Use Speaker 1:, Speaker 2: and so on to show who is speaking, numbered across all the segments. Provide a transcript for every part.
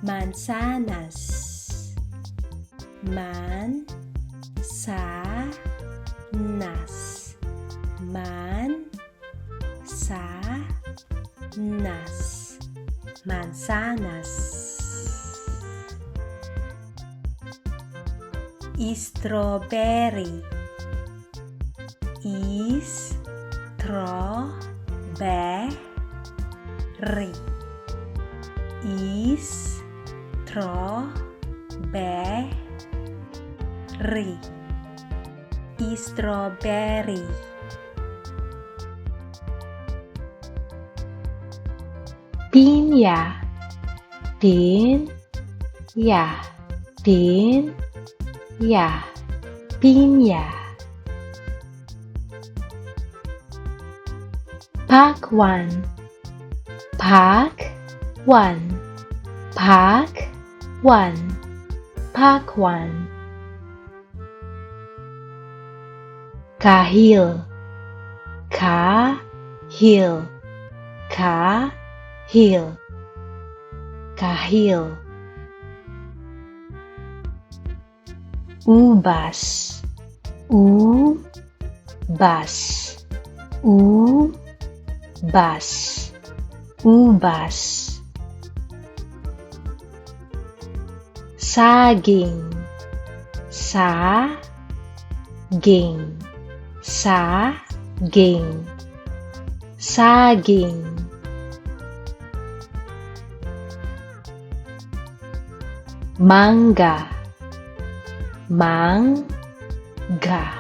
Speaker 1: Mansanas, man sa nas, man sa nas, mansanas. Strawberry, is tro be ry, is tro be ry, strawberry.
Speaker 2: Pinya, pin ya, pin ya, pinya. Pakwan, pak wan, pak wan, pakwan. Kahil, ka hil, ka hil, kahil. Ubas, u bas, u bas, ubas. Saging, sa ging, sa ging, saging. Mangga, mang ga,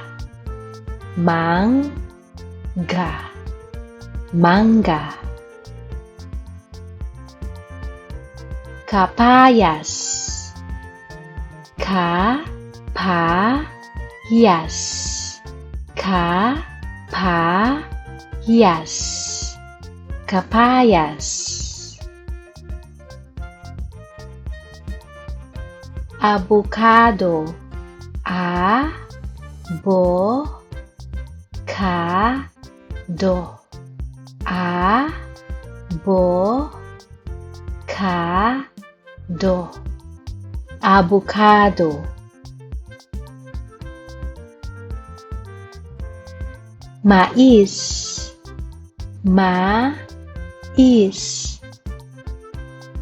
Speaker 2: mang ga, mangga. Kapayas, ka pa yas, ka pa yas, kapayas. Avocado, a bo ka do, a bo ka do, avocado. Mais, ma is,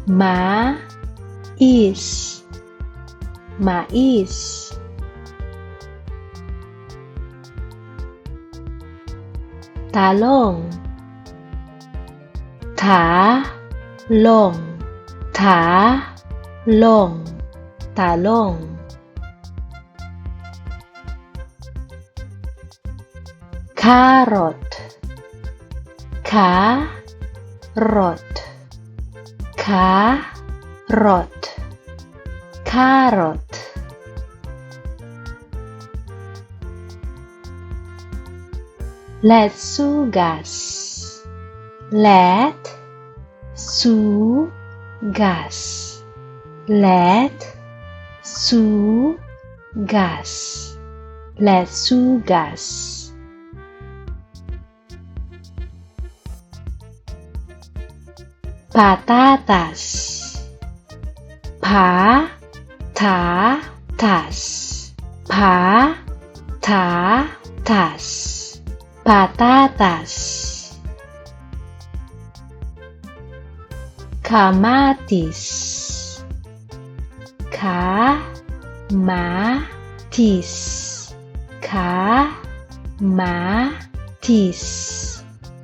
Speaker 2: ma is, mais. Talong, ta long, ta long, talong. Carrot, ca rot, ca rot, carrot. Letsugas, let su gas, let su gas, letsugas. Patatas, pa ta tas, pa ta tas, patatas. Kamatis, ka ma tis, ka ma tis,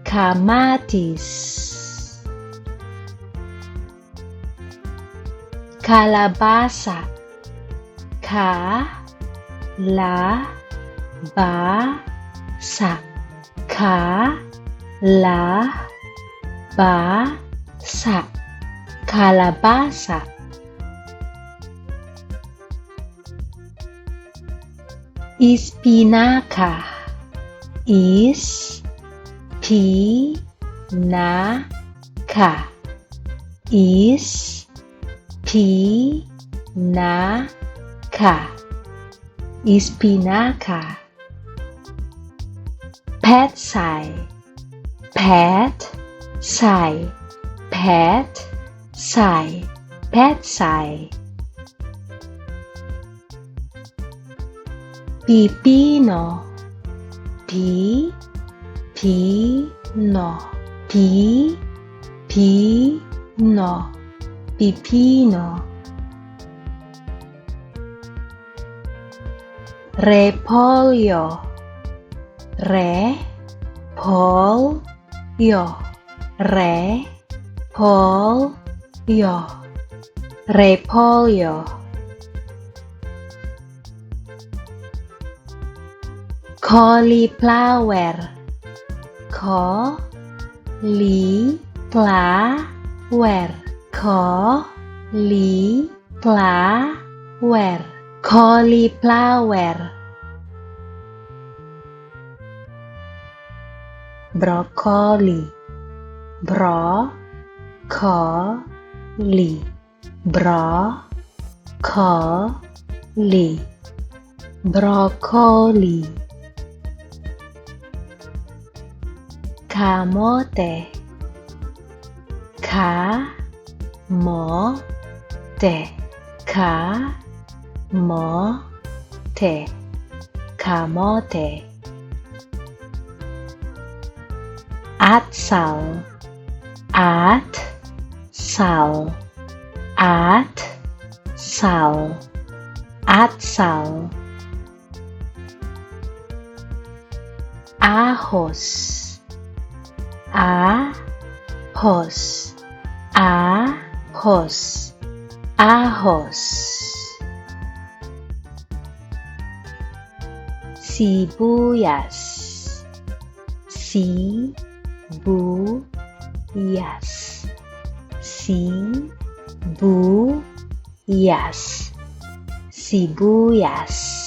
Speaker 2: kamatis. Kalabasa, ka la ba sa, ka la ba sa, kalabasa. Ispinaka, is pi na ka, is pi na ka, ispinaka. Pechay, pet sai, pet sai, Pechay. Pipino. P P no. P P no. Pipino. Repolyo. Re pol yo. Re pol yo. Repolyo. Cauliflower. Co li fla wer. Co li fla wer. Cauliflower. Broccoli. Bro co li. Bro co li. Broccoli. Kamote. Ka mo te. Ka mo te. Kamote. Atsal. At sal. At sal. Atsal. Ahos. A hos. A hos. Ahos. Sibuyas. Si bu yas. Si bu yas. Sibuyas.